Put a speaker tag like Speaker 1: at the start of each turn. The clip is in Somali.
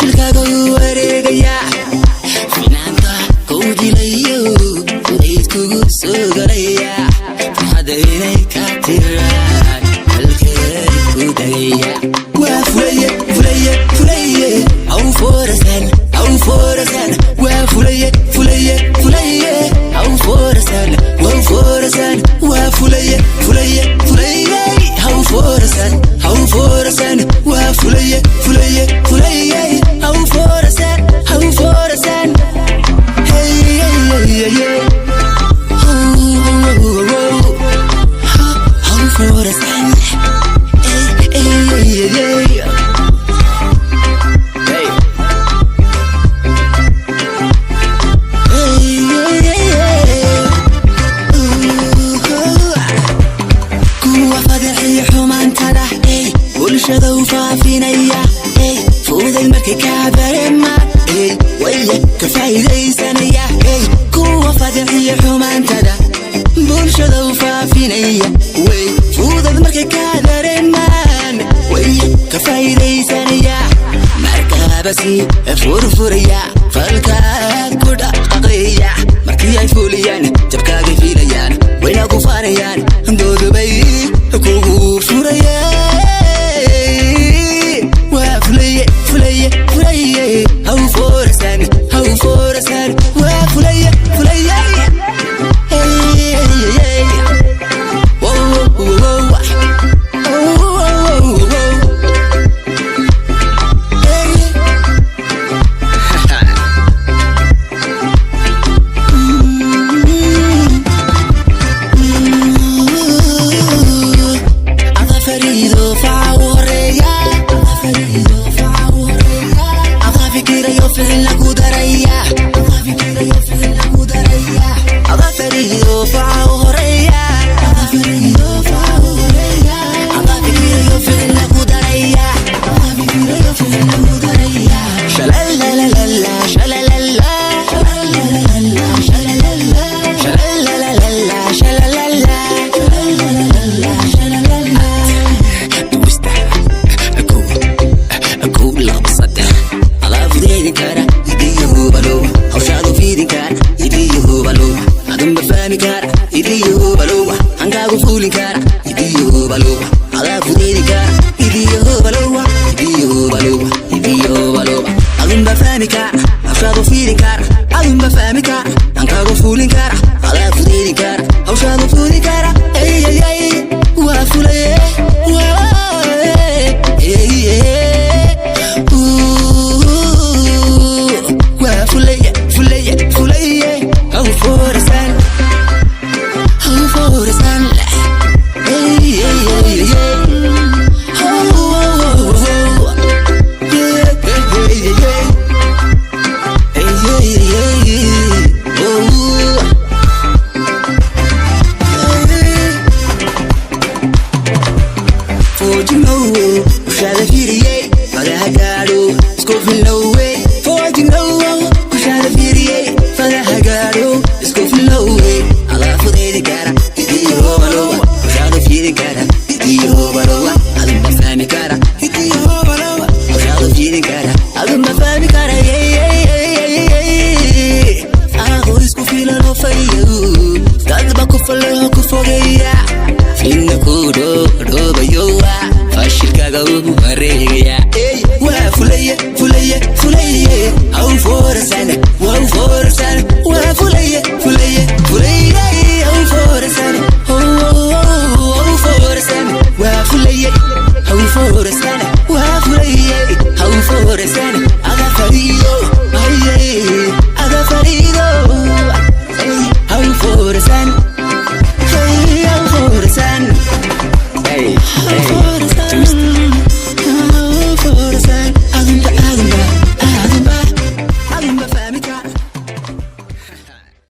Speaker 1: Fashilkaaga u wareegaya, finaanta kuu dilayo, fudayd kugu soo galaya, farxadda inay ka tiraan halkee ku dagaya. Waa fulaye, fulaye, fulaye, haw foorasan, haw foorasan. Waa fulaye, fulaye, fulaye, haw foorasan, haw foorasan. Waa fulaye, fulaye, fulaye, haw foorasan, haw foorasan. Waa fulaye, fulaye, fulaye, haw foorasan, haw foorasan. Hey, hey, hey, hey. Oh, oh, oh, oh. Haw foorasan. Hey, hey, hey, hey. Hey. Hey, hey, hey. Ooh. Kuwa fadaxiyo xumaantada, ey, bulshada u faafinaya, ey, fuday markay kaa dareemaan, ey, waya ka faa'iidaysanaya. Ey, kuwa fadaxiyo xumaantada bulshada u faafinaya, way fudad markay kaa dareemaan, waya ka faa'iidaysanaya, markaabasi furfuraya falkaad ku dhaqaqaya. Markii ay fuliyaan jabkaagay fiilayaan, wayna ku faanayaan, doodubay kugu furaya. Waa fulaye, fulaye, fulaye, haw foorasan, haw foorasan. Waa fulaye, fulaye. Hey, hey, hey. Wow, wow, wow. Oh, oh, oh, oh. Hey. Ada fariido faca u horeeya, ada fariido faca u horeeya, ada fikirayo ficilna ku daraya, ada fikirayo ficilna ku daraya, ada fariido faca u horeeya, ada fariido faca u horeeya, ada fikirayo ficilna ku daraya, ada fikirayo ficilna ku daraya. Shalalalala, shalalala, shalalala, shalalala, shalalala, shalalala, shalalala, shalalala. Duwista kow, kow, laba, saddex. Adaa fudeydin kara, idiyo hubalow, hawshaadu fiidin kara, idiyo hubalow, adunba fahmi kara, idiyo hubalow, hankaagu fuulin kara, idiyo hubalow, adaa fudeydin kara, idiyo hubalow, idiyo hubalow, idiyo hubalow, adunba fahmi kara, hawshaadu fiidin kara, adunba fahmi kara, hankaagu fuulin kara, adaa fudeydin kara, hawshaadu fuulin kara. Ey, ey, ey, waa fulaye, waa ey, ey. Ooh, waa fulaye, fulaye, fulaye, haw foorasan, haw foorasan. Ey, ey, ey, ey. Oh, oh, oh, oh. Yeah, yeah, yeah, yeah. Hey, hey, hey, oh. Hey. Foojignow, ushaada fiiriyey, fadaha gaadho, isku filnowe. Foojignow, ushaada fiiriyey, fadaha gaadho, isku filnowe. Adaa fudaydi kara, idiyo hobalowa, ushaada fiirin kara, idiyo hobalowa, adunba fahmi kara, idiyo hobalowa, ushaada fiirin kara, adunba fahmi kara. Yey, yey, yey, yey. Aqoon isku filan oo fayow, dadba ku faleho ku fogeeya.